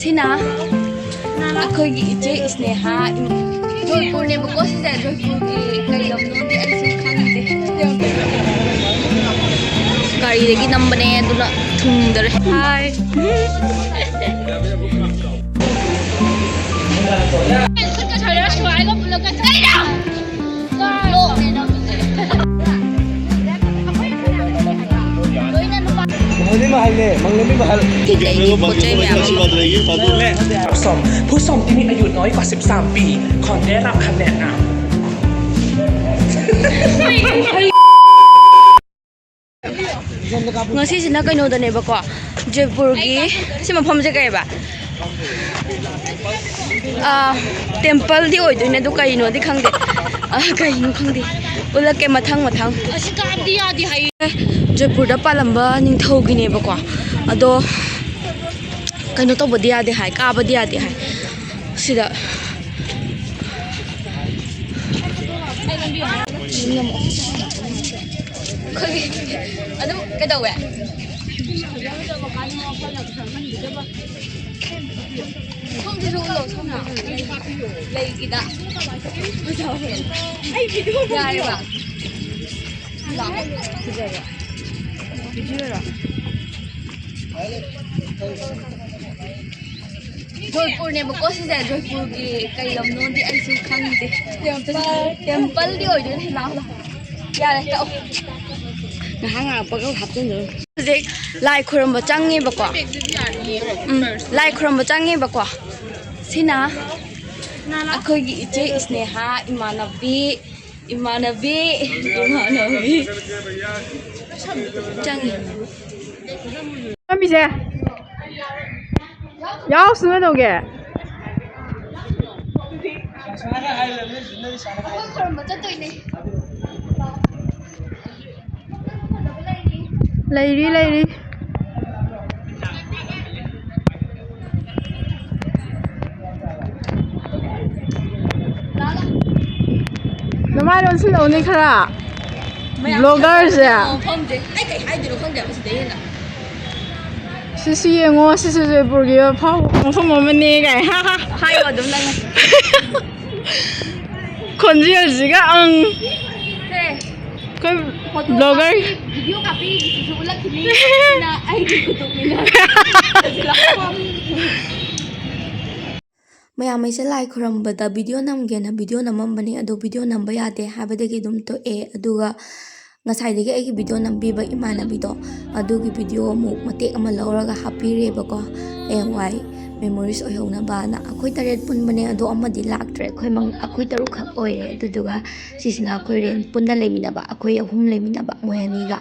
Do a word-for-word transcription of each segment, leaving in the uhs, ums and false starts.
ꯁꯤꯅ ꯑꯩꯈꯣꯏꯒꯤ ꯏꯆꯦ ꯁ꯭ꯅꯦꯍꯥ꯫ ꯖꯣꯏꯄꯨꯔꯅꯦꯕꯀꯣ ꯁꯤꯁꯦ꯫ ꯖꯣꯏꯄꯨꯔꯒꯤ ꯀꯩ ꯂꯝꯅꯣꯗꯤ ꯑꯩꯁꯨ ꯈꯪꯗꯦ꯫ ꯒꯥꯔꯤꯗꯒꯤ ꯅꯝꯕꯅꯦ, ꯑꯗꯨꯅ ꯊꯨꯡꯗꯔꯦ꯫ ꯍꯥꯏ꯫ ꯃꯍꯜ ꯃꯍꯜꯅꯦ, ꯃꯪꯂꯦꯝꯕꯤ ꯃꯍꯜ꯫ ꯂꯩꯒꯤ ꯄꯣꯠ ꯆꯩ ꯃꯌꯥꯝ ꯑꯃ꯫ ꯁꯣꯝ ꯐꯨꯁꯣꯝ ꯇꯤꯅꯤ ꯑꯌꯨꯠ ꯅꯣꯏ ꯀꯣꯁꯤꯞ ꯁꯥꯝꯄꯤ ꯈꯣꯟꯗꯦ ꯔꯥꯝ ꯈꯟꯗꯦꯅ꯫ ꯉꯁꯤꯁꯤꯅ ꯀꯩꯅꯣꯗꯅꯦꯕꯀꯣ, ꯖꯣꯏꯄꯨꯔꯒꯤ ꯁꯤ ꯃꯐꯝꯁꯦ ꯀꯩꯕ? ꯑꯥ, ꯇꯦꯝꯄꯜꯗꯤ ꯑꯣꯏꯗꯣꯏꯅꯦ, ꯑꯗꯨ ꯀꯩꯅꯣꯗꯤ ꯈꯪꯗꯦ꯫ ꯑꯥ, ꯀꯩꯅꯣ ꯈꯪꯗꯦ꯫ ꯎꯠꯂꯛꯀꯦ ꯃꯊꯪ ꯃꯊꯪ꯫ ꯑꯁꯤ ꯀꯥꯞꯇꯤ ꯌꯥꯗꯦ ꯍꯥꯏꯌꯦ꯫ ꯖꯣꯏꯄꯨꯔꯗ ꯄꯥꯜꯂꯝꯕ ꯅꯤꯡꯊꯧꯒꯤꯅꯦꯕꯀꯣ, ꯑꯗꯣ ꯀꯩꯅꯣ ꯇꯧꯕꯗꯤ ꯌꯥꯗꯦ ꯍꯥꯏ, ꯀꯥꯕꯗꯤ ꯌꯥꯗꯦ ꯍꯥꯏ꯫ ꯁꯤꯗ ꯑꯩꯈꯣꯏꯒꯤ ꯑꯗꯨꯝ ꯀꯩꯗꯧꯋꯦ? ꯁꯣꯝꯁꯤꯁꯨ ꯎꯠꯂꯣ, ꯁꯣꯝꯅ꯫ ꯂꯩꯒꯤꯗ꯫ ꯌꯥꯔꯦꯕ꯫ ꯂꯥꯛꯑꯣ꯫ ꯐꯖꯔꯦ꯫ ꯚꯤꯗꯤꯑꯣꯔꯣ? ꯖꯣꯏꯄꯨꯔꯅꯦꯕꯀꯣ ꯁꯤꯁꯦ꯫ ꯖꯣꯏꯄꯨꯔꯒꯤ ꯀꯩ ꯂꯝꯅꯣꯗꯤ ꯑꯩꯁꯨ ꯈꯪꯗꯦ꯫ ꯇꯦꯝꯄꯜ, ꯇꯦꯝꯄꯜꯗꯤ ꯑꯣꯏꯗꯣꯏꯅꯦ꯫ ꯂꯥꯛꯑꯣ, ꯂꯥꯛꯑꯣ꯫ ꯌꯥꯔꯦ, ꯀꯛꯑꯣ꯫ ꯉꯥꯏꯍꯥꯛ ꯉꯥꯏꯍꯥꯛꯄꯒ ꯍꯥꯞꯆꯤꯟꯗꯣꯏꯅꯦ꯫ ꯍꯧꯖꯤꯛ ꯂꯥꯏ ꯈꯨꯔꯨꯝꯕ ꯆꯪꯉꯦꯕꯀꯣ꯫ ꯎꯝ, ꯂꯥꯏ ꯈꯨꯔꯨꯝꯕ ꯆꯪꯉꯦꯕꯀꯣ꯫ ꯁꯤꯅ ꯑꯩꯈꯣꯏꯒꯤ ꯏꯆꯦ ꯁ꯭ꯅꯦꯍꯥ, ꯏꯃꯥꯟꯅꯕꯤ, ꯏꯃꯥꯟꯅꯕꯤ, ꯏꯃꯥꯟꯅꯕꯤ꯫ ꯆꯪꯉꯤ꯫ ꯐꯝꯃꯤꯁꯦ ꯌꯥꯎꯁꯨ ꯀꯩꯗꯧꯒꯦ? ꯑꯩꯈꯣꯏ ꯈꯨꯔꯨꯝꯕ ꯆꯠꯇꯣꯏꯅꯦ꯫ ꯂꯩꯔꯤ, ꯂꯩꯔꯤ꯫ ꯅꯃꯥꯏ ꯂꯣꯟꯁꯤꯜꯂꯛꯎꯅꯦ ꯈꯔ꯫ ꯃꯌꯥꯝ ꯕ꯭ꯂꯣꯒꯔꯁꯦ꯫ ꯃꯐꯝꯁꯦ ꯑꯩ ꯀꯩ ꯍꯥꯏꯗꯣꯏꯅꯣ ꯈꯪꯗꯦꯕ ꯁꯤꯗꯩ ꯍꯦꯟꯅ꯫ ꯁꯤꯁꯨ ꯌꯦꯡꯉꯣ, ꯁꯤꯁꯨ ꯖꯣꯏꯄꯨꯔꯒꯤ ꯑꯐꯥꯎꯕ ꯃꯐꯝ ꯑꯃꯅꯦ ꯀꯥꯏ꯫ ꯍꯥ, ꯍꯥ꯫ ꯍꯥꯏꯌꯣ ꯑꯗꯨꯝ ꯅꯪꯅ꯫ ꯈꯣꯟꯖꯦꯜꯁꯤꯒ ꯑꯪ꯫ ꯁꯦ꯫ ꯑꯩꯈꯣꯏ ꯐꯣꯇꯣ ꯕ꯭ꯂꯣꯒꯔ꯫ ꯀꯥꯞꯄꯤ, ꯚꯤꯗꯤꯑꯣ ꯀꯥꯞꯄꯤꯁꯤꯁꯨ ꯎꯠꯂꯛꯈꯤꯅꯤ꯫ ꯁꯤꯅ ꯑꯩꯒꯤ ꯈꯨꯇꯣꯛꯅꯤꯅ꯫ ꯃꯌꯥꯝ ꯑꯩꯁꯦ ꯂꯥꯏ ꯈꯨꯔꯝꯕꯗ ꯚꯤꯗꯤꯑꯣ ꯅꯝꯒꯦꯅ ꯚꯤꯗꯤꯑꯣ ꯅꯝꯃꯝꯕꯅꯦ, ꯑꯗꯣ ꯚꯤꯗꯤꯑꯣ ꯅꯝꯕ ꯌꯥꯗꯦ ꯍꯥꯏꯕꯗꯒꯤ ꯑꯗꯨꯝ ꯇꯣꯛꯑꯦ꯫ ꯑꯗꯨꯒ ꯉꯁꯥꯏꯗꯒꯤ ꯑꯩꯒꯤ ꯚꯤꯗꯤꯑꯣ ꯅꯝꯕꯤꯕ ꯏꯃꯥꯟꯅꯕꯤꯗꯣ, ꯑꯗꯨꯒꯤ ꯚꯤꯗꯤꯑꯣ ꯑꯃꯨꯛ ꯃꯇꯦꯛ ꯑꯃ ꯂꯧꯔꯒ ꯍꯥꯞꯄꯤꯔꯦꯕꯀꯣ, ꯍꯌꯦꯡꯋꯥꯏ ꯃꯦꯃꯣꯔꯤꯁ ꯑꯣꯏꯍꯧꯅꯕꯅ꯫ ꯑꯩꯈꯣꯏ ꯇꯔꯦꯠ ꯄꯨꯟꯕꯅꯦ, ꯑꯗꯣ ꯑꯃꯗꯤ ꯂꯥꯛꯇ꯭ꯔꯦ꯫ ꯑꯩꯈꯣꯏ ꯃꯪ-, ꯑꯩꯈꯣꯏ ꯇꯔꯨꯛꯈꯛ ꯑꯣꯏꯔꯦ꯫ ꯑꯗꯨꯗꯨꯒ ꯁꯤꯁꯤꯅ ꯑꯩꯈꯣꯏ ꯔꯦꯟ ꯄꯨꯟꯅ ꯂꯩꯃꯤꯟꯅꯕ, ꯑꯩꯈꯣꯏ ꯑꯍꯨꯝ ꯂꯩꯃꯤꯟꯅꯕ, ꯃꯣꯏ ꯑꯅꯤꯒ꯫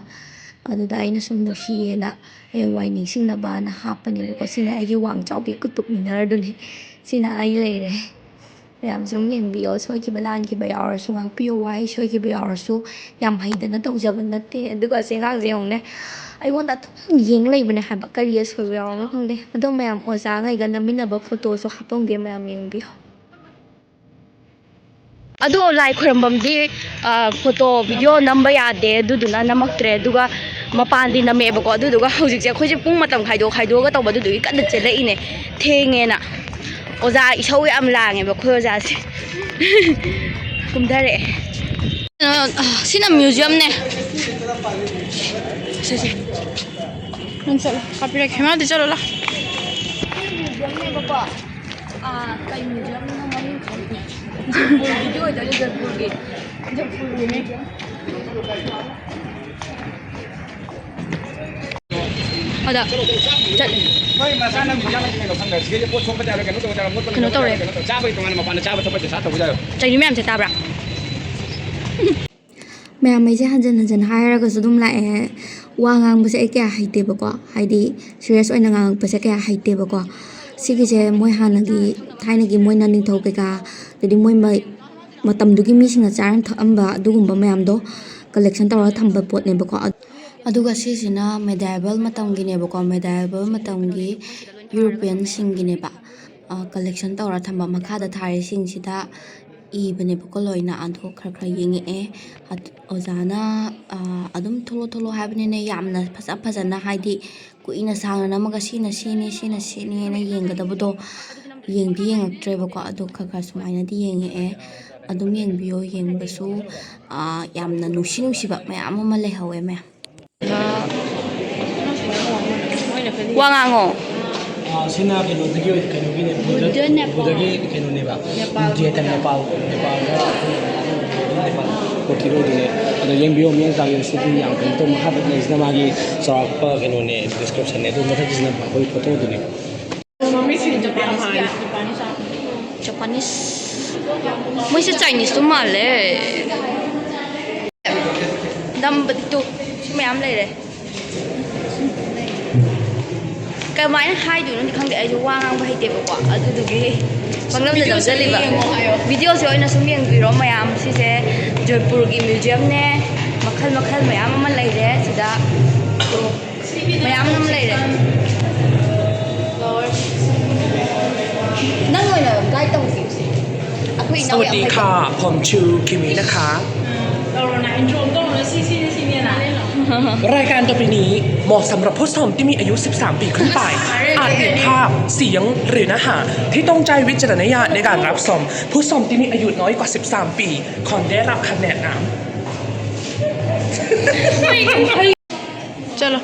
ꯑꯗꯨꯗ ꯑꯩꯅ ꯁꯨꯝ ꯅꯨꯡꯁꯤꯌꯦꯅ ꯍꯌꯦꯡꯋꯥꯏ ꯅꯤꯡꯁꯤꯡꯅꯕꯅ ꯍꯥꯞꯄꯅꯦꯕꯀꯣ꯫ ꯁꯤꯅ ꯑꯩꯒꯤ ꯋꯥꯡ ꯆꯥꯎꯕꯤ ꯀꯨꯇꯨꯞ ꯃꯤꯅꯔꯗꯨꯅꯤ꯫ ꯁꯤꯅ ꯑꯩ ꯂꯩꯔꯦ꯫ ꯃꯌꯥꯝ ꯁꯨꯝ ꯌꯦꯡꯕꯤꯌꯣ, ꯁꯣꯏꯈꯤꯕ ꯂꯥꯟꯈꯤꯕ ꯌꯥꯎꯔꯁꯨ ꯉꯥꯛꯄꯤꯌꯣ, ꯋꯥꯍꯩ ꯁꯣꯏꯈꯤꯕ ꯌꯥꯎꯔꯁꯨ꯫ ꯌꯥꯝ ꯍꯩꯗꯅ ꯇꯧꯖꯕ ꯅꯠꯇꯦ꯫ ꯑꯗꯨꯒ ꯑꯁꯤ ꯑꯉꯥꯡꯁꯦ ꯌꯦꯡꯉꯨꯅꯦ, ꯑꯩꯉꯣꯟꯗ ꯑꯗꯨꯝ ꯌꯦꯡ ꯂꯩꯕꯅꯦ ꯍꯥꯏꯕ, ꯀꯔꯤ ꯑꯁꯣꯏꯕ ꯌꯥꯎꯔꯝꯅꯣ ꯈꯪꯗꯦ꯫ ꯑꯗꯣ ꯃꯌꯥꯝ ꯑꯣꯖꯥꯈꯩꯒ ꯅꯝꯃꯤꯟꯅꯕ ꯐꯣꯇꯣꯁꯨ ꯍꯥꯞꯄꯝꯒꯦ, ꯃꯌꯥꯝ ꯌꯦꯡꯕꯤꯌꯣ꯫ ꯑꯗꯣ ꯂꯥꯏ ꯈꯣꯏꯔꯝꯐꯝꯗꯤ, ꯑ, ꯐꯣꯇꯣ ꯚꯤꯗꯤꯑꯣ ꯅꯝꯕ ꯌꯥꯗꯦ, ꯑꯗꯨꯗꯨꯅ ꯅꯝꯃꯛꯇ꯭ꯔꯦ꯫ ꯑꯗꯨꯒ ꯃꯄꯥꯟꯗꯤ ꯅꯝꯃꯛꯑꯦꯕꯀꯣ꯫ ꯑꯗꯨꯗꯨꯒ ꯍꯧꯖꯤꯛꯁꯦ ꯑꯩꯈꯣꯏꯁꯦ ꯄꯨꯡ ꯃꯇꯝ ꯈꯥꯏꯗꯣꯛ ꯈꯥꯏꯗꯣꯛꯑꯒ ꯇꯧꯕ, ꯑꯗꯨꯗꯨꯒꯤ ꯀꯟꯅ ꯆꯦꯜꯂꯛꯏꯅꯦ, ꯊꯦꯡꯉꯦꯅ꯫ ꯑꯣꯖꯥ ꯏꯁꯧ ꯌꯥꯝ ꯂꯥꯡꯉꯦꯕ ꯑꯩꯈꯣꯏ ꯑꯣꯖꯥꯁꯦ꯫ ꯀꯨꯝꯊꯔꯛꯑꯦ꯫ ꯀꯩꯅꯣ, ꯁꯤꯅ ꯃ꯭ꯌꯨꯖꯤꯌꯝꯅꯦ꯫ ꯁꯦ, ꯁꯦ꯫ ꯅꯪ ꯆꯠꯂꯣ, ꯀꯥꯞꯄꯤꯔꯛꯀꯦ꯫ ꯃꯥꯗꯤ ꯆꯠꯂꯣ, ꯂꯥꯎ꯫ ꯃ꯭ꯌꯨꯖꯤꯌꯝꯅꯦꯕꯀꯣ꯫ ꯑꯥ, ꯀꯩ ꯃ꯭ꯌꯨꯖꯤꯌꯝꯅꯣ ꯃꯃꯤꯡ ꯈꯪꯗꯦ꯫ ꯖꯣꯏꯄꯨꯔꯒꯤꯗꯤ ꯑꯣꯏꯗꯣꯏꯅꯦ, ꯖꯣꯏꯄꯨꯔꯒꯤ꯫ ꯖꯣꯏꯄꯨꯔꯒꯤ ꯃ꯭ꯌꯨꯖꯤꯌꯝ꯫ ꯑꯗ ꯆꯠꯂꯦ꯫ ꯅꯣꯏ ꯃꯆꯥ ꯅꯪ ꯃꯆꯥ ꯅꯪ ꯀꯩꯅꯣ ꯈꯪꯗ꯭ꯔꯦ? ꯁꯤꯗꯩꯗ ꯄꯣꯠ ꯁꯣꯛꯄ ꯌꯥꯔꯣꯏ, ꯀꯩꯅꯣ ꯇꯧꯕ ꯌꯥꯔꯣꯏ, ꯃꯣꯠꯄ ꯀꯩꯅꯣ ꯇꯧꯔꯦ꯫ ꯀꯩꯅꯣ ꯇꯧꯔꯦ꯫ ꯆꯥꯕꯒꯤ ꯇꯣꯉꯥꯟꯅ ꯃꯄꯥꯟꯗ ꯆꯥꯕ ꯊꯛꯄ ꯄꯩꯁꯥ ꯇꯧꯕ ꯌꯥꯔꯣꯏ꯫ ꯆꯩꯅꯤ ꯃꯌꯥꯝꯁꯦ ꯇꯥꯕ꯭ꯔꯥ? ꯃꯌꯥꯝ ꯑꯩꯁꯦ ꯍꯟꯖꯟ ꯍꯟꯖꯟ ꯍꯥꯏꯔꯒꯁꯨ ꯑꯗꯨꯝ ꯂꯥꯛꯑꯦ꯫ ꯋꯥ ꯉꯥꯡꯕꯁꯦ ꯑꯩ ꯀꯌꯥ ꯍꯩꯇꯦꯕꯀꯣ, ꯍꯥꯏꯗꯤ ꯁꯤꯔꯤꯌꯁ ꯑꯣꯏꯅ ꯉꯥꯡꯉꯛꯄꯁꯦ ꯀꯌꯥ ꯍꯩꯇꯦꯕꯀꯣ꯫ ꯁꯤꯒꯤꯁꯦ ꯃꯣꯏ ꯍꯥꯟꯅꯒꯤ, ꯊꯥꯏꯅꯒꯤ ꯃꯣꯏꯅ ꯅꯤꯡꯊꯧ ꯀꯩꯀꯥ, ꯑꯗꯩꯗꯤ ꯃꯣꯏ ꯃ-, ꯃꯇꯝꯗꯨꯒꯤ ꯃꯤꯁꯤꯡꯅ ꯆꯥꯔꯝ ꯊꯛꯑꯝꯕ ꯑꯗꯨꯒꯨꯝꯕ ꯃꯌꯥꯝꯗꯣ ꯀꯂꯦꯛꯁꯟ ꯇꯧꯔꯒ ꯊꯝꯕ ꯄꯣꯠꯅꯦꯕꯀꯣ꯫ ꯑꯗꯨꯒ ꯁꯤꯁꯤꯅ ꯃꯦꯗꯥꯏꯕꯜ ꯃꯇꯝꯒꯤꯅꯦꯕꯀꯣ, ꯃꯦꯗꯥꯏꯕꯜ ꯃꯇꯝꯒꯤ ꯌꯨꯔꯣꯄꯤꯌꯟꯁꯤꯡꯒꯤꯅꯦꯕ, ꯑ, ꯀꯂꯦꯛꯁꯟ ꯇꯧꯔ ꯊꯝꯕ꯫ ꯃꯈꯥꯗ ꯊꯥꯔꯤꯁꯤꯡꯁꯤꯗ ꯏꯕꯅꯦꯕꯀꯣ ꯂꯣꯏꯅ꯫ ꯑꯗꯣ ꯈꯔ ꯈꯔ ꯌꯦꯡꯉꯛꯑꯦ꯫ ꯑꯗ-, ꯑꯣꯖꯥꯅ, ꯑꯥ, ꯑꯗꯨꯝ ꯊꯣꯛꯂꯛꯑꯣ ꯊꯣꯛꯂꯛꯑꯣ ꯍꯥꯏꯕꯅꯤꯅ ꯌꯥꯝꯅ ꯐꯖ ꯐꯖꯅ, ꯍꯥꯏꯗꯤ ꯀꯨꯏꯅ ꯁꯥꯡꯅ ꯅꯝꯃꯒ ꯁꯤꯅ ꯁꯤꯅꯤ, ꯁꯤꯅ ꯁꯤꯅꯤ ꯍꯥꯏꯅ ꯌꯦꯡꯒꯗꯕꯗꯣ ꯌꯦꯡꯗꯤ ꯌꯦꯡꯉꯛꯇ꯭ꯔꯦꯕꯀꯣ꯫ ꯑꯗꯣ ꯈꯔ ꯈꯔ ꯁꯨꯃꯥꯏꯅꯗꯤ ꯌꯦꯡꯉꯛꯑꯦ꯫ ꯑꯗꯨꯝ ꯌꯦꯡꯕꯤꯌꯣ, ꯌꯦꯡꯕꯁꯨ, ꯑꯥ, ꯌꯥꯝꯅ ꯅꯨꯡꯁꯤ ꯅꯨꯡꯁꯤꯕ ꯃꯌꯥꯝ ꯑꯃ ꯂꯩꯍꯧꯋꯦ ꯃꯌꯥꯝ꯫ ꯋꯥ ꯉꯥꯡꯉꯣ꯫ ꯑꯥ, ꯁꯤꯅ ꯀꯩꯅꯣꯗꯒꯤ ꯑꯣꯏ-, ꯀꯩꯅꯣꯒꯤꯅꯦ, ꯕꯨꯙ, ꯕꯨꯙ ꯅꯦꯄꯥꯜ꯫ ꯕꯨꯙꯒꯤ ꯀꯩꯅꯣꯅꯦꯕ꯫ ꯅꯦꯄꯥꯜ꯫ ꯖꯦꯇꯟ ꯅꯦꯄꯥꯜ, ꯅꯦꯄꯥꯜꯗ ꯑꯩꯈꯣꯏ ꯅꯦꯄꯥꯜ ꯀꯣꯊꯤꯔꯣꯏꯗꯨꯅꯦ꯫ ꯑꯗꯣ ꯌꯦꯡꯕꯤꯌꯣ, ꯃꯤꯠꯌꯦꯡ ꯆꯥꯡ ꯌꯦꯡꯁꯤꯗꯤ ꯌꯥꯝ ꯀꯩꯅꯣ ꯇꯧꯕ꯫ ꯃꯈꯥꯗ ꯂꯩꯁꯤꯅ ꯃꯥꯒꯤ ꯆꯥꯎꯔꯥꯛꯄ ꯀꯩꯅꯣꯅꯦ, ꯗꯤꯁꯀ꯭ꯔꯤꯞꯁꯟꯅꯦ꯫ ꯑꯗꯨ ꯃꯊꯛꯀꯤꯁꯤꯅ ꯑꯩꯈꯣꯏ ꯐꯣꯇꯣꯗꯨꯅꯦ꯫ ꯃꯃꯤꯠꯁꯤꯡꯗꯨꯗꯤ ꯑꯝꯍꯥꯅꯤ꯫ ꯖꯄꯥꯅꯤꯁ꯫ ꯃꯣꯏꯁꯦ ꯆꯥꯏꯅꯤꯁꯇꯣ ꯃꯥꯜꯂꯦ꯫ ꯅꯝꯕꯗꯤ ꯇꯨ ꯁꯤ ꯃꯌꯥꯝ ꯂꯩꯔꯦ꯫ ꯀꯃꯥꯏꯅ ꯍꯥꯏꯗꯣꯏꯅꯣꯗꯤ ꯈꯪꯗꯦ, ꯑꯩꯁꯨ ꯋꯥ ꯉꯥꯡꯕ ꯍꯩꯇꯦꯕꯀꯣ, ꯑꯗꯨꯗꯨꯒꯤ ꯄꯪꯅꯝꯗ ꯅꯝꯖꯜꯂꯤꯕ꯫ ꯚꯤꯗꯤꯑꯣꯁꯦ ꯌꯦꯡꯉꯣ ꯍꯥꯏꯌꯣ꯫ ꯚꯤꯗꯤꯑꯣꯁꯦ ꯑꯣꯏꯅ ꯁꯨꯝ ꯌꯦꯡꯕꯤꯔꯣ ꯃꯌꯥꯝ꯫ ꯁꯤꯁꯦ ꯖꯣꯏꯄꯨꯔꯒꯤ ꯃ꯭ꯌꯨꯖꯤꯌꯝꯅꯦ, ꯃꯈꯜ ꯃꯈꯜ ꯃꯌꯥꯝ ꯑꯃ ꯂꯩꯔꯦ ꯁꯤꯗ꯫ ꯃꯌꯥꯝ ꯑꯃ ꯂꯩꯔꯦ꯫ ꯅꯪ ꯑꯣꯏꯅ ꯒꯥꯏꯗ ꯇꯧꯁꯤ꯫ ꯑꯩꯈꯣꯏ ꯏꯅꯥꯎ ꯌꯥꯝ ꯐꯩ꯫ ꯁꯋꯥꯗꯤꯈꯥ, ꯐꯝꯆꯨ, ꯀꯤꯃꯤꯅꯈꯥ꯫ ꯇꯧꯔꯣꯅ, ꯏꯟꯇ꯭ꯔꯣ ꯑꯃ ꯇꯧꯔꯣꯅ, ꯁꯤ, ꯁꯤꯅꯤ, ꯁꯤꯅꯦꯅ꯫ รายการต่อไปนี้เหมาะสำหรับผู้ชมที่มีอายุ สิบสาม ปีขึ้นไป อาจมีภาพ เสียง หรือเนื้อหาที่ต้องใช้วิจารณญาณในการรับชม ผู้ชมที่มีอายุน้อยกว่า สิบสาม ปี ควรได้รับคำแนะนำ ꯆꯠꯂꯣ꯫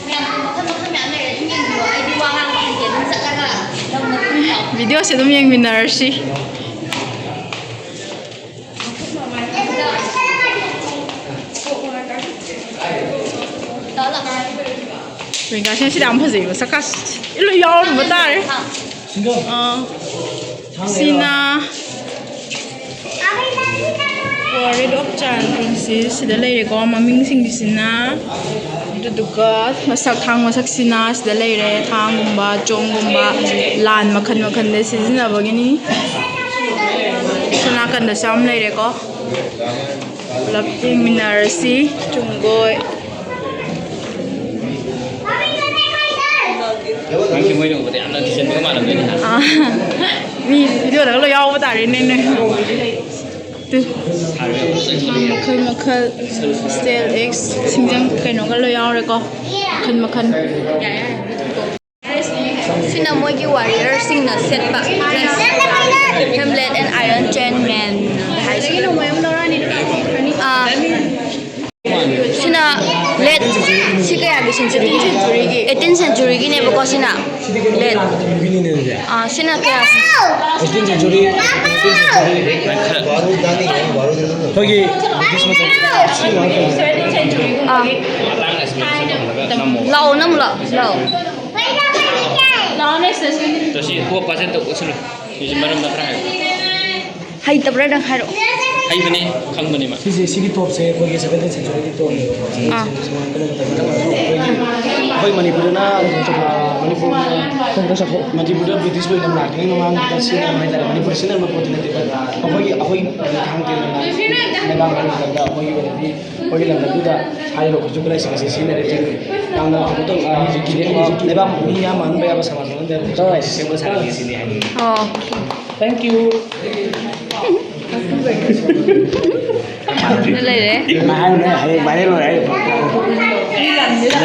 ꯃꯌꯥꯝ ꯃꯈꯜ ꯃꯈꯜ ꯃꯌꯥꯝ ꯂꯩꯔꯦ, ꯑꯗꯨꯝ ꯌꯦꯡꯕꯤꯌꯣ꯫ ꯑꯩꯗꯤ ꯋꯥ ꯉꯥꯡꯕ ꯍꯩꯇꯦ, ꯑꯗꯨꯝ ꯆꯠꯂꯒ ꯂꯧꯅ ꯑꯗꯨꯝ ꯇꯧ꯫ ꯚꯤꯗꯤꯑꯣꯁꯦ ꯑꯗꯨꯝ ꯌꯦꯡꯃꯤꯟꯅꯔꯁꯤ꯫ ꯂꯥꯛꯑꯣ, ꯂꯥꯛꯑꯣ꯫ ꯔꯤꯡꯒꯥꯁꯤꯅ ꯁꯤꯗ ꯌꯥꯝ ꯐꯖꯩꯕ, ꯁꯛꯀꯥꯁꯤ ꯂꯣꯏ ꯌꯥꯎꯔꯝꯕ ꯇꯥꯔꯦ꯫ ꯑꯥ꯫ ꯁꯤꯅ World of Child Princess ꯁꯤꯗ ꯂꯩꯔꯦꯀꯣ, ꯃꯃꯤꯡꯁꯤꯡꯁꯤꯅ꯫ ꯑꯗꯨꯗꯨꯒ ꯃꯁꯛ, ꯊꯥꯡ ꯃꯁꯛꯁꯤꯅ ꯁꯤꯗ ꯂꯩꯔꯦ, ꯊꯥꯡꯒꯨꯝꯕ, ꯆꯣꯡꯒꯨꯝꯕ, ꯂꯥꯟ ꯃꯈꯜ ꯃꯈꯜꯗ ꯁꯤꯖꯤꯟꯅꯕꯒꯤꯅꯤ꯫ ꯁꯣꯝ ꯅꯥꯀꯟꯗꯁꯨ ꯌꯥꯝ ꯂꯩꯔꯦꯀꯣ꯫ ꯄꯨꯂꯞ ꯌꯦꯡꯃꯤꯟꯅꯔꯁꯤ꯫ ꯆꯨꯝꯒꯣꯏ꯫ ꯅꯪꯁꯦ ꯃꯣꯏꯅ ꯎꯕꯗ ꯌꯥꯝꯅ ꯊꯤꯖꯤꯟꯕꯒ ꯃꯥꯜꯂꯝꯗꯣꯏꯅꯤ ꯍꯥ? ꯑꯥ꯫ ꯃꯤ ꯚꯤꯗꯤꯑꯣꯗꯒ ꯂꯣꯏ ꯌꯥꯎꯕ ꯇꯥꯔꯦꯅꯦ ꯅꯣꯏ꯫ ꯇꯨ꯫ ꯃꯈꯜ ꯃꯈꯜ, ꯁ꯭ꯇꯦꯜ ꯑꯦꯛꯁ, ꯁꯤꯡꯖꯪ ꯀꯩꯅꯣꯒ ꯂꯣꯏ ꯌꯥꯎꯔꯦꯀꯣ, ꯃꯈꯜ ꯃꯈꯜ꯫ ꯁꯤꯅ ꯃꯣꯏꯒꯤ ꯋꯥꯔꯤꯌꯔꯁꯤꯡꯅ ꯁꯦꯠꯄ ꯍꯦꯝꯂꯦꯠ ꯑꯦꯟ ꯑꯥꯏꯔꯟ ꯆꯦꯟ ꯃꯦꯟ ꯍꯥꯏꯁꯦ꯫ ꯑꯥ, ꯁꯤꯅ ꯂꯦꯠ, ꯁꯤ ꯀꯌꯥꯒꯤ ꯁꯦꯟꯆꯨꯔꯤꯒꯤ? ꯑꯩꯠꯇꯤꯟ ꯁꯦꯟꯆꯨꯔꯤꯒꯤꯅꯦꯕꯀꯣ ꯁꯤꯅ꯫ ꯂꯦꯠ꯫ ꯑꯥ, ꯁꯤꯅ ꯀꯌꯥ? Eighteen century, eighteen century. ꯑꯩꯈꯣꯏꯒꯤ ꯕ꯭ꯔꯤꯇꯤꯁ ꯃꯇꯝ꯫ ꯑꯥ꯫ ꯂꯥꯛꯑꯣ, ꯅꯪ ꯂꯥꯛꯑꯣ, ꯂꯥꯛꯑꯣ꯫ ꯇꯣꯁꯤ, ꯀꯣꯛ ꯄꯥꯁꯦ ꯇꯧ, ꯎꯠꯁꯤꯜꯂꯨ꯫ ꯁꯤꯁꯦ ꯃꯔꯝꯗ ꯈꯔ ꯍꯥꯏꯌꯨ꯫ ꯍꯩꯇꯕ꯭ꯔꯥ ꯅꯪ ꯍꯥꯏꯔꯛꯑꯣ꯫ ꯍꯩꯕꯅꯦ, ꯈꯪꯕꯅꯦ ꯃꯥ꯫ ꯁꯤꯁꯦ, ꯁꯤꯒꯤ ꯇꯣꯞꯁꯦ ꯑꯩꯈꯣꯏꯒꯤ ꯁꯚꯦꯟꯇꯤꯟ ꯁꯦꯟꯆꯨꯔꯤꯒꯤ ꯇꯣꯞꯅꯦꯕꯀꯣ꯫ ꯑꯥ꯫ ꯁꯨꯃꯥꯏꯅ ꯇꯧꯕ ꯃꯇꯝꯗ ꯑꯩꯈꯣꯏꯒꯤ, ꯑꯩꯈꯣꯏ ꯃꯅꯤꯄꯨꯔꯗꯅ, ꯑ, ꯃꯅꯤꯄꯨꯔ, ꯃꯅꯤꯄꯨꯔꯗ ꯕ꯭ꯔꯤꯇꯤꯁ ꯑꯣꯏꯅ ꯂꯥꯛꯇ꯭ꯔꯤꯉꯩ ꯃꯃꯥꯡꯗ ꯁꯤꯖꯤꯟꯅꯔꯝꯕ ꯍꯥꯏꯇꯥꯔꯦ꯫ ꯃꯅꯤꯄꯨꯔ ꯁꯤꯖꯤꯟꯅꯔꯝꯕ ꯄꯣꯠꯇꯤ ꯅꯠꯇꯦꯕ꯫ ꯑꯩꯈꯣꯏꯒꯤ, ꯑꯩꯈꯣꯏ ꯊꯥꯡ ꯇꯦꯟ ꯂꯩꯕꯥꯛ ꯃꯅꯨꯡꯗ ꯑꯩꯈꯣꯏꯒꯤ ꯑꯣꯏꯅꯗꯤ ꯑꯩꯈꯣꯏꯒꯤ ꯂꯝꯗꯝꯗꯨꯗ ꯍꯥꯏꯔꯤꯕ ꯈꯨꯠꯁꯨ ꯈꯨꯠꯂꯥꯏꯁꯤꯡ ꯑꯁꯤ ꯁꯤꯖꯤꯟꯅꯔꯦ꯫ ꯌꯥꯝꯅ ꯀꯩꯅꯣ ꯇꯧ-, ꯑ, ꯍꯧꯖꯤꯛꯀꯤ ꯂꯩꯕꯥꯛ ꯃꯤ ꯌꯥꯝ ꯃꯥꯟꯍꯟꯕ ꯌꯥꯕ ꯁꯃꯥꯖ ꯃꯅꯨꯡꯗ ꯈꯨꯠꯁꯨ ꯈꯨꯠꯂꯥꯏꯁꯤ ꯁꯦꯝꯕ ꯁꯥꯒꯠꯂꯤ ꯁꯤꯅꯤ ꯍꯥꯏꯅꯤꯡꯉꯤ꯫ ꯑꯣ꯫ Thank you꯫ ꯂꯩꯔꯦ꯫ ꯃꯥ ꯍꯥꯏꯔꯨꯅꯦ, ꯍꯌꯦꯡ viral ꯑꯣꯏꯔꯦ ꯍꯥꯏꯔꯤꯕ꯫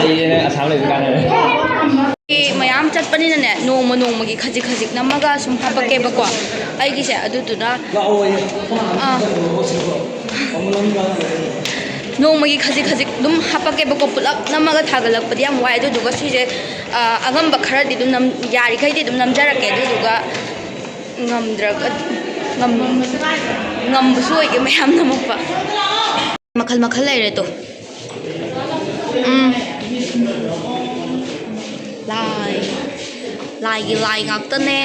ꯂꯩꯌꯦꯅꯦ, ꯑꯁꯥꯝ ꯂꯩꯕ ꯀꯥꯟꯗ꯫ ꯃꯌꯥꯝ ꯆꯠꯄꯅꯤꯅꯅꯦ, ꯅꯣꯡꯃ ꯅꯣꯡꯃꯒꯤ ꯈꯖꯤꯛ ꯈꯖꯤꯛ ꯅꯝꯃꯒ ꯁꯨꯝ ꯍꯥꯄꯛꯀꯦꯕꯀꯣ꯫ ꯑꯩꯒꯤꯁꯦ ꯑꯗꯨꯗꯨꯅ, ꯑꯥ꯫ ꯅꯣꯡꯃꯒꯤ ꯈꯖꯤꯛ ꯈꯖꯤꯛ ꯑꯗꯨꯝ ꯍꯥꯄꯛꯀꯦꯕꯀꯣ꯫ ꯄꯨꯂꯞ ꯅꯝꯃꯒ ꯊꯥꯒꯠꯂꯛꯄꯗꯤ ꯌꯥꯝ ꯋꯥꯏ꯫ ꯑꯗꯨꯗꯨꯒ ꯁꯤꯁꯦ, ꯑꯥ, ꯑꯉꯝꯕ ꯈꯔꯗꯤ ꯑꯗꯨꯝ ꯅꯝ-, ꯌꯥꯔꯤꯈꯩꯗꯤ ꯑꯗꯨꯝ ꯅꯝꯖꯔꯛꯀꯦ꯫ ꯑꯗꯨꯗꯨꯒ ꯉꯝꯗ꯭ꯔꯒ, ꯉꯝ-, ꯉꯝꯕꯁꯨ ꯑꯣꯏꯒꯦ ꯃꯌꯥꯝ ꯅꯝꯃꯛꯄ꯫ ꯃꯈꯜ ꯃꯈꯜ ꯂꯩꯔꯦ ꯇꯣ꯫ ꯎꯝ꯫ ꯂꯥꯏ꯫ ꯂꯥꯏꯒꯤ ꯂꯥꯏ ꯉꯥꯛꯇꯅꯦ꯫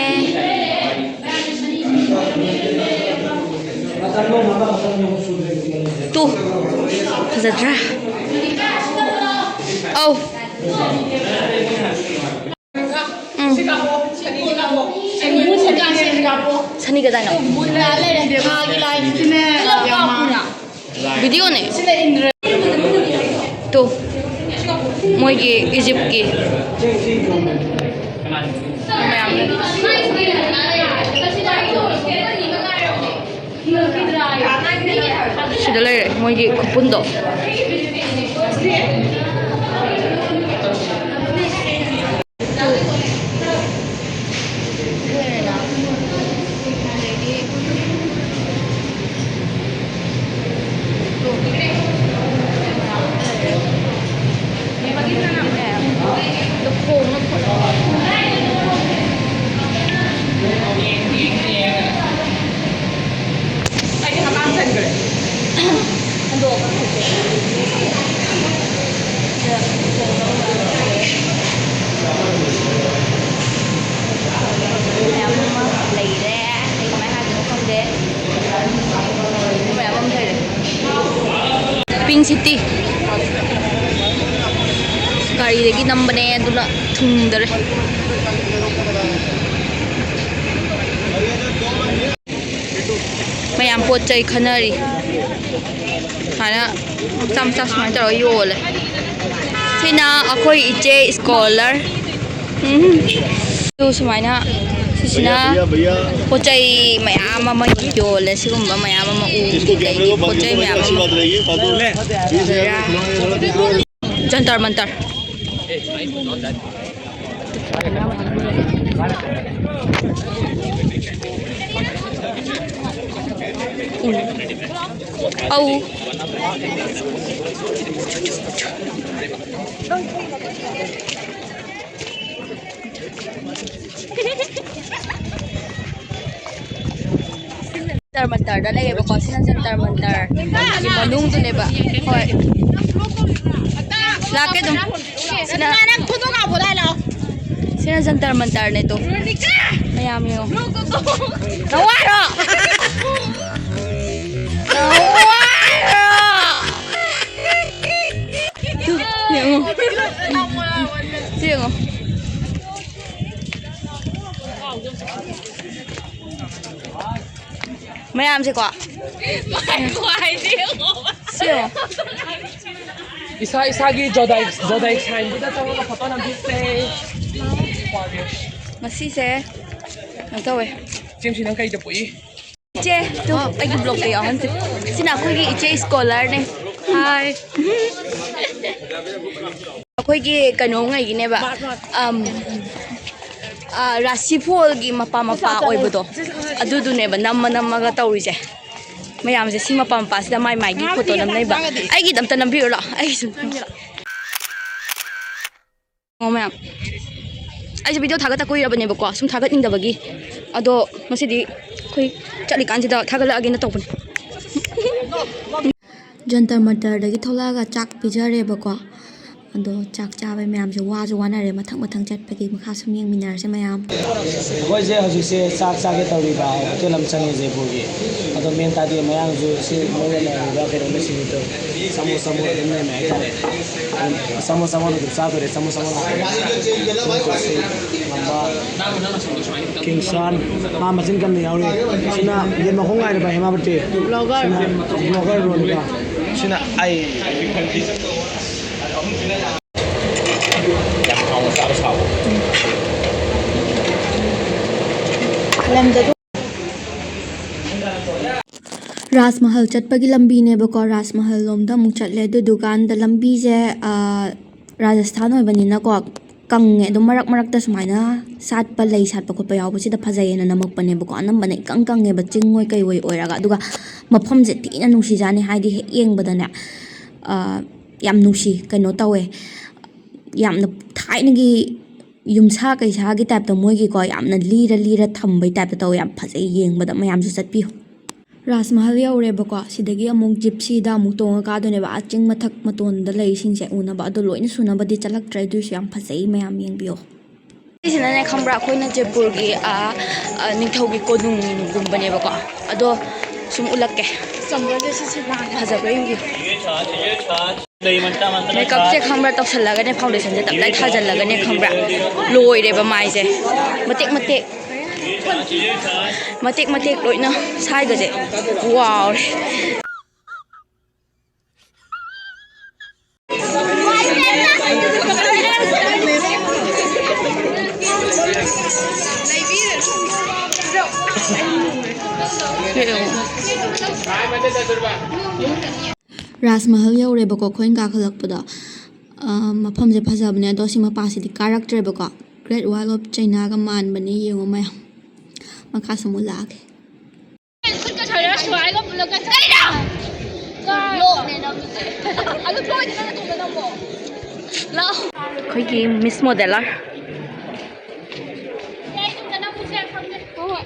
ꯇꯨ꯫ ꯐꯖꯗ꯭ꯔꯥ? ꯑꯧ꯫ ꯎꯝ꯫ ꯁꯅꯤ ꯀꯗꯥꯏꯅꯣ? ꯚꯤꯗꯤꯑꯣꯅꯦ꯫ ꯇꯣ꯫ ꯃꯣꯏꯒꯤ ꯏꯖꯤꯞꯀꯤ꯫ ꯃꯌꯥꯝ꯫ ꯗ ꯂꯩꯔꯦ ꯃꯣꯏꯒꯤ ꯈꯨꯄꯨꯟꯗꯣ꯫ ꯑꯩꯗꯤ ꯍꯀꯥꯝ ꯆꯟꯈ꯭ꯔꯦ꯫ ꯍꯟꯗꯣꯛꯑꯒ ꯈꯨꯠꯁꯦ꯫ ꯃꯌꯥꯝ ꯑꯃ ꯂꯩꯔꯦ꯫ ꯑꯩ ꯀꯃꯥꯏꯅ ꯍꯥꯏꯗꯣꯏꯅꯣ ꯈꯪꯗꯦ꯫ ꯃꯌꯥꯝ ꯑꯃ ꯂꯩꯔꯦ꯫ Pink City꯫ ꯒꯥꯔꯤꯗꯒꯤ ꯅꯝꯕꯅꯦ, ꯑꯗꯨꯅ ꯊꯨꯡꯗꯔꯦ꯫ ꯃꯌꯥꯝ ꯄꯣꯠ ꯆꯩ ꯈꯟꯅꯔꯤ꯫ ꯁꯨꯃꯥꯏꯅ ꯃꯆꯥ ꯃꯆꯥ ꯁꯨꯃꯥꯏꯅ ꯇꯧꯔꯒ ꯌꯣꯜꯂꯦ꯫ ꯁꯤꯅ ꯑꯩꯈꯣꯏ ꯏꯆꯦ scholar꯫ ꯎꯝ꯫ ꯑꯗꯨ ꯁꯨꯃꯥꯏꯅ ꯁꯤꯁꯤꯅ ꯄꯣꯠ ꯆꯩ ꯃꯌꯥꯝ ꯑꯃ ꯌꯣꯜꯂꯦ꯫ ꯁꯤꯒꯨꯝꯕ ꯃꯌꯥꯝ ꯑꯃ ꯎ ꯀꯩꯀꯩꯒꯤ ꯄꯣꯠ ꯆꯩ ꯃꯌꯥꯝ ꯑꯃ꯫ ꯖꯟꯇꯔ ꯃꯟꯇꯔ꯫ ꯑꯧ꯫ ꯖꯟꯇꯔ ꯃꯟꯇꯔꯗ ꯂꯩꯌꯦꯕꯀꯣ꯫ ꯁꯤꯅ ꯖꯟꯇꯔ ꯃꯟꯇꯔ ꯃꯅꯨꯡꯗꯨꯅꯦꯕ꯫ ꯍꯣꯏ, ꯂꯥꯛꯀꯦ ꯑꯗꯨꯝ꯫ ꯁꯤꯅ, ꯅꯪ ꯈꯨꯗꯣ ꯀꯥꯎꯕꯗ ꯂꯥꯛꯑꯣ꯫ ꯁꯤꯅ ꯖꯟꯇꯔ ꯃꯟꯇꯔꯅꯦ ꯇꯣ꯫ ꯃꯌꯥꯝ ꯌꯦꯡꯉꯣ꯫ ꯅꯋꯥꯔꯣ? ꯅꯋꯥꯔꯣ? ꯇꯨ, ꯌꯦꯡꯉꯣ꯫ ꯁꯤ ꯌꯦꯡꯉꯣ꯫ ꯃꯌꯥꯝꯁꯦꯀꯣ꯫ ꯁꯤ ꯌꯦꯡꯉꯣ꯫ ꯏꯁꯥ ꯏꯁꯥꯒꯤ ꯖꯣꯗꯥꯏ, ꯖꯣꯗꯥꯏ ꯁꯥꯏꯟꯗꯨꯗ ꯆꯪꯉꯒ ꯐꯣꯇꯣ ꯅꯝꯕꯤꯁꯦ꯫ ꯉꯁꯤꯁꯦ ꯀꯩꯅꯣ ꯇꯧꯋꯦ꯫ ꯆꯦꯝꯁꯤ, ꯅꯪ ꯀꯩꯗ ꯄꯣꯛꯏ? ꯏꯆꯦ, ꯇꯨ, ꯑꯩꯒꯤ vlogꯇ ꯌꯥꯎꯍꯟꯁꯦ꯫ ꯁꯤꯅ ꯑꯩꯈꯣꯏꯒꯤ ꯏꯆꯦ ꯁ꯭ꯀꯣꯂꯔꯅꯦ꯫ ꯍꯥꯏ꯫ ꯑꯩꯈꯣꯏꯒꯤ ꯀꯩꯅꯣꯉꯩꯒꯤꯅꯦꯕ, ꯑꯝ, ꯑ, ꯔꯥꯁꯤꯐꯣꯜꯒꯤ ꯃꯄꯥ ꯃꯄꯥ ꯑꯣꯏꯕꯗꯣ, ꯑꯗꯨꯗꯨꯅꯦꯕ ꯅꯝꯃ ꯅꯝꯃꯒ ꯇꯧꯔꯤꯁꯦ꯫ ꯃꯌꯥꯝꯁꯦ ꯁꯤ ꯃꯄꯥ ꯃꯄꯥꯁꯤꯗ ꯃꯥꯏ ꯃꯥꯏꯒꯤ ꯐꯣꯇꯣ ꯅꯝꯅꯩꯕ꯫ ꯑꯩꯒꯤꯗ ꯑꯝꯇ ꯅꯝꯕꯤꯔꯣ ꯂꯥꯛꯑꯣ, ꯑꯩꯒꯤꯁꯨ ꯅꯝꯕꯤꯔꯣ꯫ ꯑꯣ ꯃꯌꯥꯝ, ꯑꯩꯁꯦ ꯚꯤꯗꯤꯑꯣ ꯊꯥꯒꯠꯇ ꯀꯨꯏꯔꯕꯅꯦꯕꯀꯣ, ꯁꯨꯝ ꯊꯥꯒꯠꯅꯤꯡꯗꯕꯒꯤ꯫ ꯑꯗꯣ ꯉꯁꯤꯗꯤ ꯑꯩꯈꯣꯏ ꯆꯠꯂꯤꯀꯥꯟꯁꯤꯗ ꯊꯥꯒꯠꯂꯛꯑꯒꯦꯅ ꯇꯧꯕꯅꯦ꯫ ꯖꯟꯇꯔ ꯃꯟꯇꯔꯗꯒꯤ ꯊꯣꯛꯂꯛꯑꯒ ꯆꯥꯛ ꯄꯤꯖꯔꯦꯕꯀꯣ꯫ ꯑꯗꯣ ꯆꯥꯛ ꯆꯥꯕꯩ ꯃꯌꯥꯝꯁꯦ ꯋꯥꯁꯨ ꯋꯥꯅꯔꯦ, ꯃꯊꯪ ꯃꯊꯪ ꯆꯠꯄꯒꯤ꯫ ꯃꯈꯥ ꯁꯨꯝ ꯌꯦꯡꯃꯤꯟꯅꯔꯁꯦ ꯃꯌꯥꯝ꯫ ꯑꯩꯈꯣꯏꯁꯦ ꯍꯧꯖꯤꯛꯁꯦ ꯆꯥꯛ ꯆꯥꯒꯦ ꯇꯧꯔꯤꯕ ꯍꯣꯇꯦꯜ ꯑꯃ ꯆꯪꯉꯦ ꯖꯩꯄꯨꯔꯒꯤ꯫ ꯑꯗꯣ ꯃꯦꯟ ꯇꯥꯗꯦ, ꯃꯌꯥꯡꯁꯨ ꯁꯤ ꯃꯣꯏꯅ ꯂꯩꯔꯤꯕ ꯀꯩꯅꯣꯅ ꯁꯤꯡꯗꯣ ꯆꯥꯃꯣ ꯆꯥꯃꯣ ꯑꯗꯨꯝ ꯂꯩꯔꯝꯃꯦ ꯍꯥꯏꯇꯥꯔꯦ꯫ ꯑꯗꯨꯝ ꯆꯥꯃꯣ ꯆꯥꯃꯣ ꯑꯗꯨꯝ ꯆꯥꯗꯣꯔꯦ, ꯆꯥꯃꯣ ꯆꯥꯃꯣ ꯉꯥꯛꯇꯅꯦ꯫ ꯉꯝꯕ ꯀꯤꯡꯁꯟ, ꯃꯥ ꯃꯆꯤꯟ ꯀꯟꯕ ꯌꯥꯎꯔꯤ꯫ ꯁꯤꯅ ꯌꯦꯟ ꯃꯈꯣꯡ ꯉꯥꯏꯔꯕ ꯍꯦꯃꯥꯄꯇꯤ꯫ ꯕ꯭ꯂꯣꯒꯔ꯫ ꯁꯤꯅ ꯕ꯭ꯂꯣꯒꯔ ꯔꯣꯅꯤꯀꯥ꯫ ꯁꯤꯅ ꯑꯩ꯫ ꯌꯥꯝ ꯍꯥꯎꯅ ꯆꯥꯕ ꯁꯥꯕ꯫ ꯔꯥꯖ ꯃꯍꯜ ꯆꯠꯄꯒꯤ ꯂꯝꯕꯤꯅꯦꯕꯀꯣ, ꯔꯥꯖ ꯃꯍꯜ ꯂꯣꯝꯗ ꯑꯃꯨꯛ ꯆꯠꯂꯦ꯫ ꯑꯗꯨꯗꯨꯀꯥꯟꯗ ꯂꯝꯕꯤꯁꯦ, ꯑꯥ, ꯔꯥꯖꯁꯊꯥꯟ ꯑꯣꯏꯕꯅꯤꯅꯀꯣ, ꯀꯪꯉꯦ꯫ ꯑꯗꯨꯝ ꯃꯔꯛ ꯃꯔꯛꯇ ꯁꯨꯃꯥꯏꯅ ꯁꯥꯠꯄ, ꯂꯩ ꯁꯥꯠꯄ ꯈꯣꯠꯄ ꯌꯥꯎꯕꯁꯤꯗ ꯐꯖꯩꯌꯦꯅ ꯅꯝꯃꯛꯄꯅꯦꯕꯀꯣ꯫ ꯑꯅꯝꯕꯅ ꯏꯀꯪ ꯀꯪꯉꯦꯕ, ꯆꯤꯡ ꯑꯣꯏ ꯀꯩ ꯑꯣꯏ ꯑꯣꯏꯔꯒ꯫ ꯑꯗꯨꯒ ꯃꯐꯝꯁꯦ ꯊꯤꯅ ꯅꯨꯡꯁꯤꯖꯥꯠꯅꯤ, ꯍꯥꯏꯗꯤ ꯍꯦꯛ ꯌꯦꯡꯕꯗꯅꯦ, ꯑꯥ, ꯌꯥꯝ ꯅꯨꯡꯁꯤ, ꯀꯩꯅꯣ ꯇꯧꯋꯦ, ꯌꯥꯝꯅ ꯊꯥꯏꯅꯒꯤ ꯌꯨꯝꯁꯥ ꯀꯩꯁꯥꯒꯤ ꯇꯥꯏꯞꯇ ꯃꯣꯏꯒꯤꯀꯣ, ꯌꯥꯝꯅ ꯂꯤꯔ ꯂꯤꯔ ꯊꯝꯕꯩ ꯇꯥꯏꯞꯇ ꯇꯧꯋꯦ꯫ ꯌꯥꯝ ꯐꯖꯩ ꯌꯦꯡꯕꯗ, ꯃꯌꯥꯝꯁꯨ ꯆꯠꯄꯤꯌꯨ꯫ ꯔꯥꯖ ꯃꯍꯜ ꯌꯧꯔꯦꯕꯀꯣ꯫ ꯁꯤꯗꯒꯤ ꯑꯃꯨꯛ ꯖꯤꯞꯁꯤꯗ ꯑꯃꯨꯛ ꯇꯣꯡꯉ ꯀꯥꯗꯣꯏꯅꯦꯕ, ꯑꯥ ꯆꯤꯡ ꯃꯊꯛ ꯃꯇꯣꯟꯗ ꯂꯩꯔꯤꯁꯤꯡꯁꯦ ꯎꯅꯕ꯫ ꯑꯗꯣ ꯂꯣꯏꯅ ꯁꯨꯅꯕꯗꯤ ꯆꯠꯂꯛꯇ꯭ꯔꯦ, ꯑꯗꯨꯏꯁꯨ ꯌꯥꯝ ꯐꯖꯩ, ꯃꯌꯥꯝ ꯌꯦꯡꯕꯤꯌꯣ꯫ ꯁꯤꯁꯤꯅꯅꯦ, ꯈꯪꯕ꯭ꯔꯥ, ꯑꯩꯈꯣꯏꯅ ꯖꯩꯄꯨꯔꯒꯤ, ꯑꯥ, ꯑꯥ, ꯅꯤꯡꯊꯧꯒꯤ ꯀꯣꯅꯨꯡꯒꯨꯝꯕꯅꯦꯕꯀꯣ꯫ ꯑꯗꯣ ꯁꯨꯝ ꯎꯠꯂꯛꯀꯦ꯫ ꯐꯖꯕ꯭ꯔꯥ ꯌꯦꯡꯕꯤꯌꯨ꯫ ꯃꯦꯀꯞꯁꯦ ꯈꯪꯕ꯭ꯔꯥ, ꯇꯧꯁꯜꯂꯒꯅꯦ, ꯐꯥꯎꯟꯗꯦꯁꯟꯁꯦ ꯇꯞꯇꯥꯏ ꯊꯥꯖꯜꯂꯒꯅꯦ, ꯈꯪꯕ꯭ꯔꯥ, ꯂꯣꯏꯔꯦꯕ ꯃꯥꯏꯁꯦ꯫ ꯃꯇꯦꯛ ꯃꯇꯦꯛ, ꯃꯇꯦꯛ ꯃꯇꯦꯛ ꯂꯣꯏꯅ ꯁꯥꯏꯒꯁꯦ ꯋꯥꯎꯔꯦ꯫ ꯔꯥꯖ ꯃꯍꯜ ꯌꯧꯔꯦꯕꯀꯣ ꯑꯩꯈꯣꯏꯅ ꯀꯥꯈꯠꯂꯛꯄꯗꯣ꯫ ꯑ, ꯃꯐꯝꯁꯦ ꯐꯖꯕꯅꯦ, ꯑꯗꯣ ꯁꯤ ꯃꯄꯥꯁꯤꯗꯤ ꯀꯥꯔꯛꯇ꯭ꯔꯦꯕꯀꯣ꯫ Great Wall of Chinaꯒ ꯃꯥꯟꯕꯅꯦ, ꯌꯦꯡꯉꯣ ꯃꯌꯥꯝ꯫ ꯃꯈꯥꯁꯨ ꯑꯃꯨꯛ ꯂꯥꯛꯑꯒꯦ꯫ ꯈꯨꯠꯀ ꯁꯣꯏꯔ ꯁ꯭ꯋꯥꯏꯒ ꯄꯨꯜꯂꯒ ꯆꯠꯂꯤꯔꯥ? ꯂꯣꯛꯅꯦ ꯅꯪꯒꯤꯁꯦ꯫ ꯑꯗꯨ ꯊꯣꯏꯗꯤ ꯅꯪ ꯅꯇꯣꯝꯇ ꯅꯝꯃꯣ꯫ ꯂꯥꯛꯑꯣ꯫ ꯑꯩꯈꯣꯏꯒꯤ Miss Modeller꯫ ꯌꯥꯏ, ꯏꯇꯣꯝꯇ ꯅꯝꯕꯁꯨ ꯌꯥꯏ, ꯈꯪꯗꯦ꯫ ꯍꯣꯏ, ꯍꯣꯏ꯫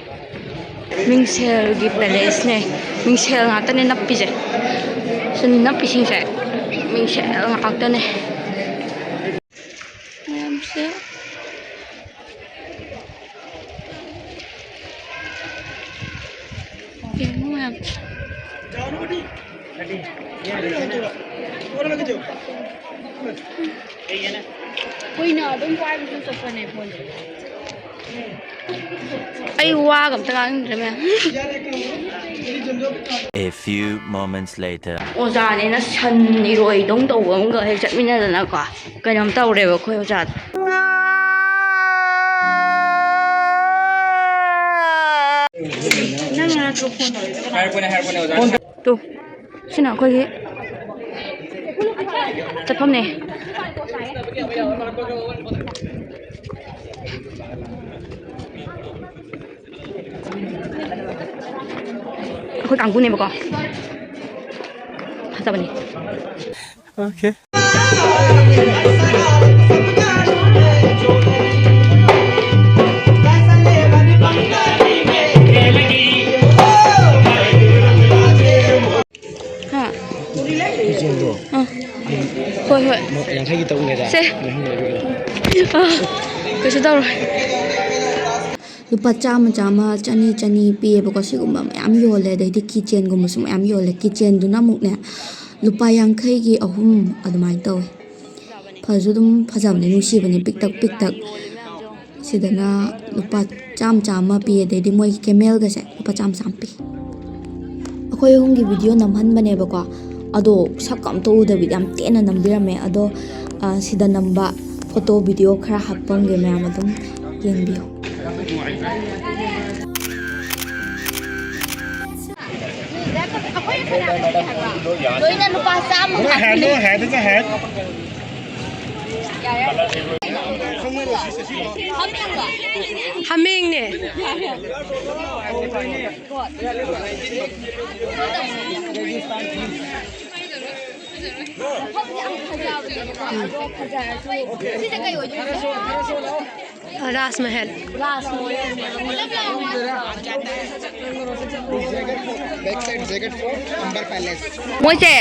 ꯃꯤꯡꯁꯦꯜꯒꯤ palaceꯅꯦ꯫ ꯃꯤꯡꯁꯦꯜ ꯉꯥꯛꯇꯅꯦ ꯅꯞꯄꯤꯁꯦ꯫ ꯁꯤ ꯅꯞꯄꯤꯁꯤꯡꯁꯦ ꯃꯤꯡꯁꯦꯜ ꯉꯥꯛꯇꯅꯦ꯫ ꯃꯌꯥꯝꯁꯦ ꯌꯦꯡꯉꯣ ꯃꯌꯥꯝ꯫ ꯀꯨꯏꯅ ꯑꯗꯨꯝ ꯄꯥꯏꯕꯁꯨ ꯆꯠꯄꯅꯦ ꯐꯣꯟꯁꯦ꯫ ꯑꯩ ꯋꯥꯒ ꯑꯝꯇ ꯉꯥꯡꯅꯤꯡꯗ꯭ꯔꯦ ꯃꯌꯥꯝ꯫ A few moments later. ꯑꯣꯖꯥꯅꯦꯅ ꯁꯟ ꯏꯔꯣꯏꯗꯧ ꯇꯧꯕ ꯑꯃꯒ ꯍꯦꯛ ꯆꯠꯃꯤꯟꯅꯗꯅꯀꯣ꯫ ꯀꯩꯅꯣꯝ ꯇꯧꯔꯦꯕ ꯑꯩꯈꯣꯏ ꯑꯣꯖꯥꯗꯣ꯫ ꯅꯪ ꯅꯠꯇ꯭ꯔꯣ ꯐꯣꯟ ꯇꯧꯔꯤꯗꯣ? ꯀꯅꯥ? ꯇꯨ, ꯁꯤꯅ ꯑꯩꯈꯣꯏꯒꯤ ꯆꯠꯐꯝꯅꯦ꯫ ꯑꯩꯈꯣꯏ ꯀꯥꯡꯕꯨꯅꯦꯕꯀꯣ꯫ ꯐꯖꯕꯅꯦ꯫ Okay. ꯍꯥ? ꯀꯤꯆꯦꯟꯗꯣ ꯑꯥ꯫ ꯍꯣꯏ, ꯍꯣꯏ꯫ ꯌꯥꯡꯈꯩꯒꯤ ꯇꯧꯒꯦꯗ꯫ ꯁꯦ꯫ ꯌꯥꯡꯈꯩꯒꯤ ꯇꯧꯒꯦꯗ꯫ ꯑꯥ, ꯀꯩꯁꯨ ꯇꯧꯔꯣꯏ꯫ ꯂꯨꯄꯥ ꯆꯥꯝꯃ, ꯆꯥꯝꯃ, ꯆꯅꯤ, ꯆꯅꯤ ꯄꯤꯌꯦꯕꯀꯣ꯫ ꯁꯤꯒꯨꯝꯕ ꯃꯌꯥꯝ ꯌꯣꯜꯂꯦ꯫ ꯑꯗꯩꯗꯤ ꯀꯤꯆꯦꯟꯒꯨꯝꯕꯁꯨ ꯃꯌꯥꯝ ꯌꯣꯜꯂꯦ꯫ ꯀꯤꯆꯦꯟꯗꯨꯅ ꯑꯃꯨꯛꯅꯦ ꯂꯨꯄꯥ ꯌꯥꯡꯈꯩꯒꯤ ꯑꯍꯨꯝ ꯑꯗꯨꯃꯥꯏꯅ ꯇꯧꯋꯦ꯫ ꯐꯁꯨ ꯑꯗꯨꯝ ꯐꯖꯕꯅꯦ, ꯅꯨꯡꯁꯤꯕꯅꯦ, ꯄꯤꯛꯇꯛ ꯄꯤꯛꯇꯛ꯫ ꯁꯤꯗꯅ ꯂꯨꯄꯥ ꯆꯥꯝꯃ ꯆꯥꯝꯃ ꯄꯤ, ꯑꯗꯩꯗꯤ ꯃꯣꯏꯒꯤ ꯀꯦꯃꯦꯜꯒꯁꯦ ꯂꯨꯄꯥ ꯆꯥꯝꯃ ꯆꯥꯝꯃ ꯄꯤ꯫ ꯑꯩꯈꯣꯏ ꯑꯍꯨꯝꯒꯤ ꯚꯤꯗꯤꯑꯣ ꯅꯝꯍꯟꯕꯅꯦꯕꯀꯣ, ꯑꯗꯣ ꯁꯛꯀ ꯑꯝꯇ ꯎꯗꯕꯤꯗ ꯌꯥꯝ ꯇꯦꯟꯅ ꯅꯝꯕꯤꯔꯝꯃꯦ꯫ ꯑꯗꯣ, ꯑ, ꯁꯤꯗ ꯅꯝꯕ ꯐꯣꯇꯣ ꯚꯤꯗꯤꯑꯣ ꯈꯔ ꯍꯥꯞꯄꯝꯒꯦ, ꯃꯌꯥꯝ ꯑꯗꯨꯝ ꯌꯦꯡꯕꯤꯌꯨ꯫ ꯂꯣꯏꯅ ꯂꯨꯄꯥ ꯆꯥꯝꯃ ꯈꯛꯇꯅꯦ꯫ ꯍꯥꯃꯦꯡꯅꯦ꯫ ꯔꯥꯖ ꯃꯍꯜ꯫ ꯃꯣꯏꯁꯦ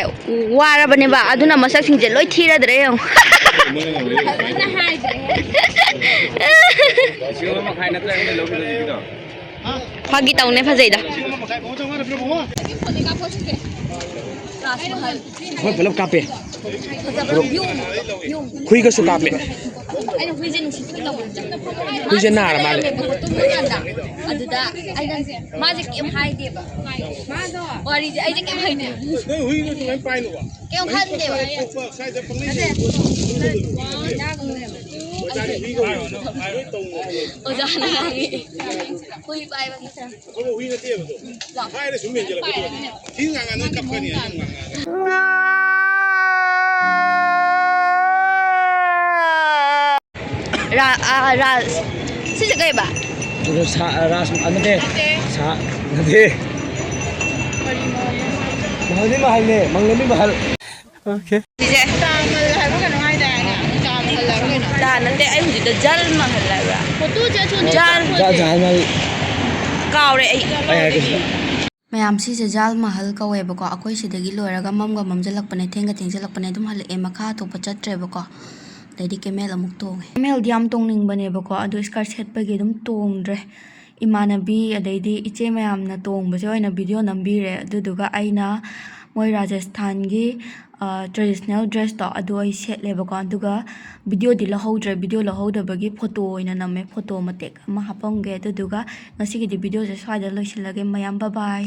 ꯋꯥꯔꯕꯅꯦꯕ, ꯑꯗꯨꯅ ꯃꯁꯛꯁꯤꯡꯁꯦ ꯂꯣꯏ ꯊꯤꯔꯗ꯭ꯔꯦ ꯌꯦꯡꯉꯣ꯫ ꯐꯥꯒꯤ ꯇꯧꯅꯦ, ꯐꯖꯩꯗ꯫ ꯑꯩꯈꯣꯏ ꯄꯨꯂꯞ ꯀꯥꯞꯄꯦ꯫ ꯍꯨꯏꯒꯁꯨ ꯀꯥꯞꯄꯦ꯫ ꯍꯨꯏꯁꯦ ꯅꯥꯔ ꯃꯥꯜꯂꯦ꯫ ꯑꯗꯨꯗ ꯑꯩꯅ ꯃꯥꯁꯦ ꯀꯩꯝ ꯍꯥꯏꯗꯦꯕ꯫ ꯋꯥꯔꯤꯁꯦ ꯑꯩꯁꯦ ꯀꯩꯝ ꯍꯩꯇꯦ꯫ ꯀꯩꯝ ꯈꯟꯗꯦꯕ꯫ ꯑꯣꯖꯥꯅ ꯉꯥꯡꯉꯤ꯫ ꯍꯨꯏ ꯄꯥꯏꯕꯒꯤ꯫ ꯔꯥ- ꯑꯥ, ꯔꯥꯖ꯫ ꯁꯤꯁꯦ ꯀꯩꯕ? ꯔꯥꯁ ꯅꯠꯇꯦ꯫ ꯁꯥ ꯅꯠꯇꯦ꯫ ꯃꯍꯜꯅꯤ ꯃꯍꯜꯅꯦ꯫ ꯃꯪꯂꯦꯝꯕꯤ ꯃꯍꯜ꯫ ꯁꯤꯁꯦ꯫ ꯇꯥ ꯅꯠꯇꯦ, ꯑꯩ ꯍꯧꯖꯤꯛꯇ ꯖꯜ ꯃꯍꯜ ꯍꯥꯏꯕ꯭ꯔꯥ? ꯖꯜ꯫ ꯖ- ꯖꯍꯥꯟ ꯃꯍꯜ꯫ ꯀꯥꯎꯔꯦ ꯑꯩ꯫ ꯑꯩ ꯍꯥꯏꯔꯛꯀꯦ ꯁꯤꯗ꯫ ꯃꯌꯥꯝ, ꯁꯤꯁꯦ ꯖꯥꯜ ꯃꯍꯜ ꯀꯧꯋꯦꯕꯀꯣ꯫ ꯑꯩꯈꯣꯏ ꯁꯤꯗꯒꯤ ꯂꯣꯏꯔꯒ ꯃꯝꯒ ꯃꯝꯁꯤꯜꯂꯛꯄꯅꯦ, ꯊꯦꯡꯒ ꯊꯦꯡꯖꯤꯜꯂꯛꯄꯅꯦ, ꯑꯗꯨꯝ ꯍꯜꯂꯛꯑꯦ, ꯃꯈꯥ ꯑꯇꯣꯞꯄ ꯆꯠꯇ꯭ꯔꯦꯕꯀꯣ꯫ ꯑꯗꯩꯗꯤ ꯀꯦꯃꯦꯜ ꯑꯃꯨꯛ ꯇꯣꯡꯉꯦ꯫ ꯀꯦꯃꯦꯜꯗꯤ ꯌꯥꯝ ꯇꯣꯡꯅꯤꯡꯕꯅꯦꯕꯀꯣ, ꯑꯗꯨ ꯁ꯭ꯀꯔꯠ ꯁꯦꯠꯄꯒꯤ ꯑꯗꯨꯝ ꯇꯣꯡꯗ꯭ꯔꯦ꯫ ꯏꯃꯥꯟꯅꯕꯤ ꯑꯗꯩꯗꯤ ꯏꯆꯦ ꯃꯌꯥꯝꯅ ꯇꯣꯡꯕꯁꯦ ꯑꯣꯏꯅ ꯚꯤꯗꯤꯑꯣ ꯅꯝꯕꯤꯔꯦ꯫ ꯑꯗꯨꯗꯨꯒ ꯑꯩꯅ ꯃꯣꯏ ꯔꯥꯖꯁꯊꯥꯟꯒꯤ ꯇ꯭ꯔꯦꯗꯤꯁꯅꯦꯜ ꯗ꯭ꯔꯦꯁꯇꯣ ꯑꯗꯨ ꯑꯩ ꯁꯦꯠꯂꯦꯕꯀꯣ꯫ ꯑꯗꯨꯒ ꯚꯤꯗꯤꯑꯣꯗꯤ ꯂꯧꯍꯧꯗ꯭ꯔꯦ꯫ ꯚꯤꯗꯤꯑꯣ ꯂꯧꯍꯧꯗꯕꯒꯤ ꯐꯣꯇꯣ ꯑꯣꯏꯅ ꯅꯝꯃꯦ꯫ ꯐꯣꯇꯣ ꯃꯇꯦꯛ ꯑꯃ ꯍꯥꯞꯄꯝꯒꯦ꯫ ꯑꯗꯨꯗꯨꯒ ꯉꯁꯤꯒꯤꯗꯤ ꯚꯤꯗꯤꯑꯣꯁꯦ ꯁ꯭ꯋꯥꯏꯗ ꯂꯣꯏꯁꯤꯜꯂꯒꯦ꯫ ꯃꯌꯥꯝ ꯕꯕꯥꯏ꯫